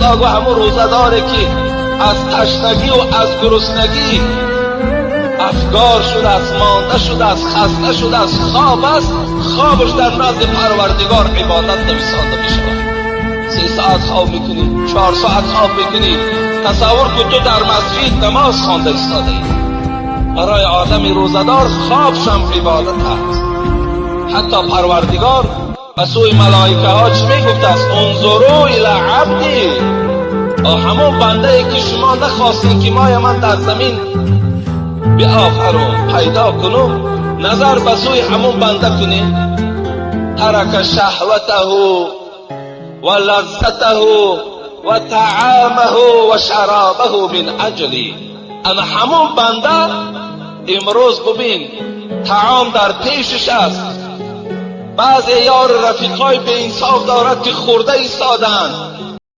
Худо гуфт, ҳамун рӯзадоре ки аз ташнагӣ ва аз гуруснагӣ афгор шудааст, монда шудааст, хаста шудааст, хоб аст, хобаш дар назди Парвардигор ибодат нависонда мешавад. 3 соат хоб мекунӣ, 4 соат хоб мекунӣ, тасаввур кун, ту дар масҷид намоз хонда истодаӣ. Барои одами рӯзадор хобшам ибодат аст. Ҳатто Парвардигор ба сӯи малоикаҳо чӣ мегуфтааст? انظروا إلى عبدي. Ҳамон бандае ки шумо нахостем, ки моя ман дар замин биофарум, пайдо кунум, назар ба сӯи ҳамон банда кунем. ترك شهوته ولذته وطعامه وشرابه من أجلي. Ана ҳамон банда имрӯз, бубин, таом дар пешаш аст, баъзе ёру рафиқҳои беинсоф дорад, ки хӯрда истодаанд.